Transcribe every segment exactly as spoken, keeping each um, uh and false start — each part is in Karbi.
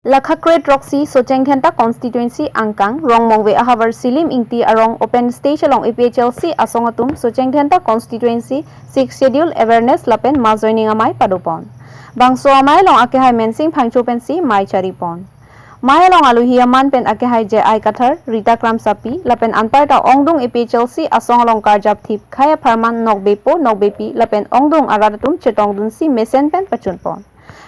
Lakha kre throksi Socheng Dhenta constituency angkang Rongmongve ahavar Silim Ingti arong open stage along A P H L C asong atum Socheng Dhenta constituency sixth schedule awareness lapen mass joining amei padopon. Bangso amei along akehai Mensing Phangcho pensi mei charipon. Mei along alohi aman pen akehai J I Kathar, Rita Kramsapi lapen anparta ongdung A P H L C asong along karjap thip khei apharman nokbepo nokbepi lapen ongdung arat atum chetongdunsi mesen pen pachunpon.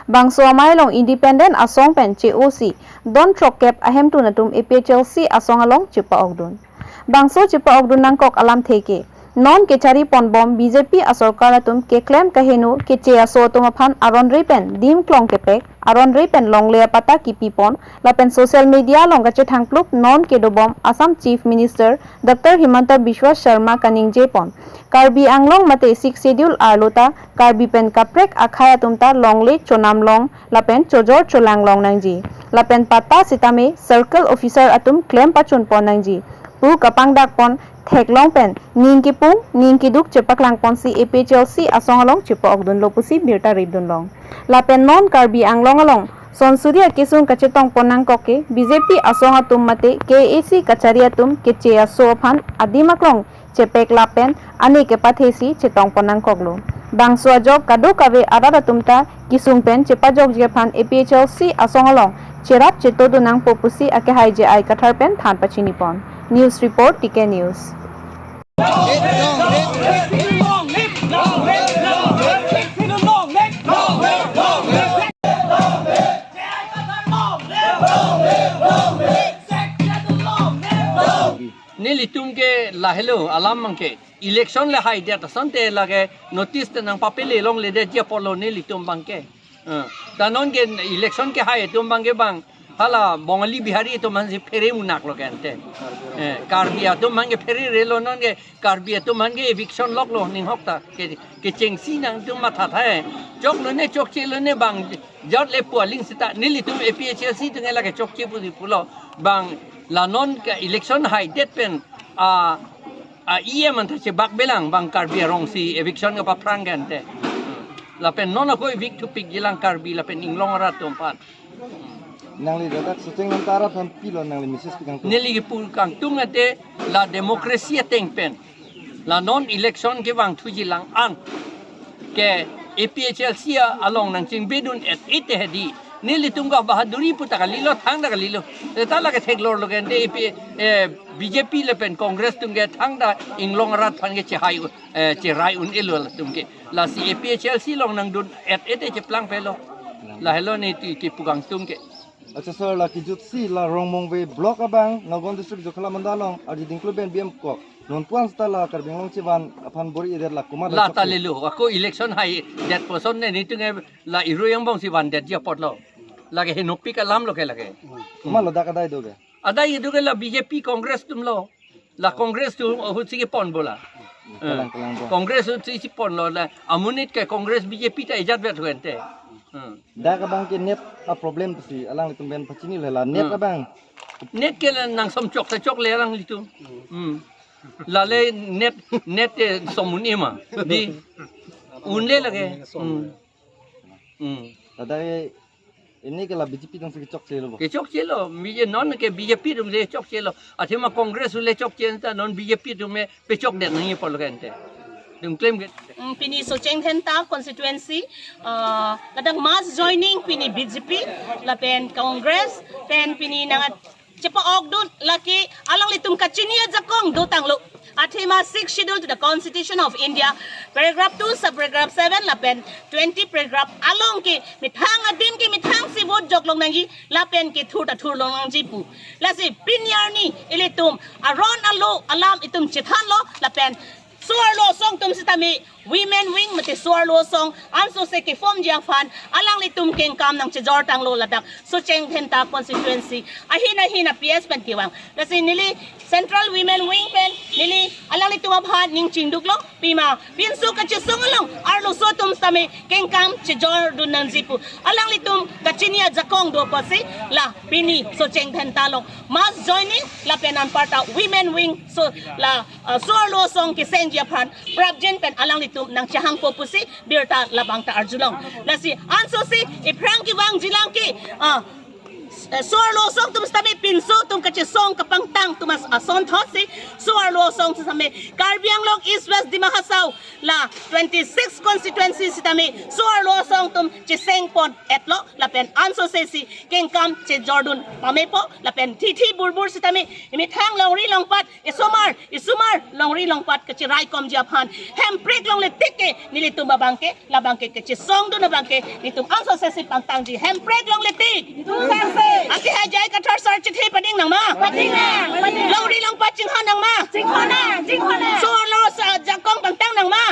Bangso amei along independent asong pen che-osi don throkkep ahemtun atum A P H L C asong along chepa-okdun. Bangso chepa-okdun nangkok alamthe ke, non kechariponbom B J P asorkar atum keklem kaheno keche aso atum aphan aron-re pen dim klong kepek, aron-re pen longle apatta kipipon lapen social media along kachethangplup non kedobom Assam Chief Minister Doctor Himanta Biswa Sarma kaningjepon, Karbi Anglong mate sixth schedule arlo ta Karbi pen kaprek akhei atum ta longle chonam long lapen chojor cholang long nangji. Lapen patta sitame circle officer atum klem pachunpon nangji pu kapangdakpon theklong pen ning kipung ning kiduk chepaklangponsi A P H L C asong along chepa-okdunlo pusi birta ripdunlong. Lapen non Karbi Anglong along sonsuri akesung kachetongpon nangkok ke B J P asong atum mate K A A C kachari atum keche aso aphan adim aklong chepek lapen ane kepathesi chetongpon nangkoklo. Bangso ajok kadokave arat atum ta kesung pen chepajokji aphan A P H L C asong along cherap chetodun nangpo pusi akehai J I Kathar pen than pachinipon. News report, T K News. Nelitum ke lahelo alam abangke. Election le haidet asonte lake notice te nangpapele longledetji apotlo nelitum abangke. Eh, ta non ke election kehai atum abangke bang hala Bongali Bihari atum aphansi phere munak lo ke ante. Eh, Karbi atum abangke phererelo, non ke Karbi atum abangke eviction loklo ninghok ta ke, kechengsi nangtum mathatha. Choklo ne chokchelo ne bang jat le pu aling seta nelitum A P H L C atum ke lake chokche pusi pulo bang la non ke election haidet pen a, a E M anta chebak belang bang Karbi arongsi eviction kapaphrang ke ante. Lapen non ako evict thupikjilang Karbi lapen inglong arat atum aphan. Nangli ladak Socheng Dhenta arat aphan pilo nangli message pi kangtung? Neli kipu kangtung ante la democracy ateng pen la non election kevang thujilang an ke A P H L C along nangchingbedun-et-e te hedi. Nelitum ke bahaduri pu ta kalilo, thangta kalilo. Eta lake theklorlo ke ante A P, eh, B J P lapen Congress atum ke thangta inglong arat aphan ke chehai, eh, cherai un-elo latum ke. Lasi A P H L C along nangdun-et-e te cheplang pelo. Lahelo neli kipu kangtung ke. Acha sir, la kejutsi la Rongmongve block abang Nagaon district Jokhala mandal along ardi dingklu ben B M kok. Non puan seta la Karbi Anglong chevan aphan bor-idet la komat la chokche? Ta lelo, ako election haidet puson ne nelitum ke la irui angbongsi vandetji apotlo. Lake henopik alamlo ke lake. Komatlo dak adai do ke? Adai do ke la B J P Congress atumlo. La Congress atum ahutsi keponpo la. Kalang, kalang po. Congress ahutsi chiponlo la. Amonit ke Congress B J P ta ejat vet hu ante. Hmm. Dak abangke net a-problem pusi alanglitum pen pachinilo la net Hmm. abang. Net ke la nang som chok ta chokle alanglitum. Hmm. Lale net, net ke som un-e ma. Di. Unle lake. Hmm. Hmm. Ladak ini ke la B J P atumsi kechokchelo bo? Kechokchelo, B J P, non ke B J P atumsi chokchelo. Athema Congress le chokche ta non B J P atum me pechokdet nangji apotlo ke ante. Atum klem ke. Mm, pini Socheng Dhenta constituency, ah, kadang mass joining pini B J P lapen Congress pen pini nang chepa-okdun lake alanglitum kachini ajakong dotanglo. Athema sixth schedule to the Constitution of India, paragraph two, subparagraph seven lapen twenty paragraph along ke methang adim ke methangsi vote jok long nangji lapen kethur ta thur long nangji pu. Lasi pini arni ilitum aron alo alam itum chethanlo lapen so-arlo asong atum sitame women wing mate so-arlo asong ansose keformji aphan alanglitum kengkam nangchejor tanglo ladak Socheng Dhenta constituency ahin ahin a-P S pen kevang. Lasi neli Central Women Wing pen neli alanglitum aphan ning chingduklo, pima pinso kachesong along arloso atum sitame kengkam chejordun nangji pu alanglitum kachini ajakong do apotsi la pini Socheng Dhenta along mass joining lapen anparta women wing so la, ah, so-arlo asong kesengji aphan prapjin pen alanglitum nangchehangpo pusi birta labang ta arjulong. Lasi ansose iphrang kevangjilang ke, ah, Eh, so-arlo asong atum sitame pinso atum kachesong kapangtang atum as-, asonthotsi, so-arlo asong sitame Karbi Anglong East West Dima Hasao la twenty-six constituency sitame so-arlo asong atum chesengpon etlo lapen ansose si kengkam chejordun pamepo lapen thithi burbur sitame imethang longri longpat isomar isomar longri longpat kacheraikomji aphan Hemprek longle tik ke nelitum abangke labangke kachesongdun abangke nelitum ansose si pangtangji. Hemprek longle tik. Nelitum sangse. Ati hajai kathar sar chithi pading nangma. Pading nang, pading nang. Longri longpat chinghon nangma. Chinghon nang, chinghon nang. So-arlo ajakong pangtang nangma.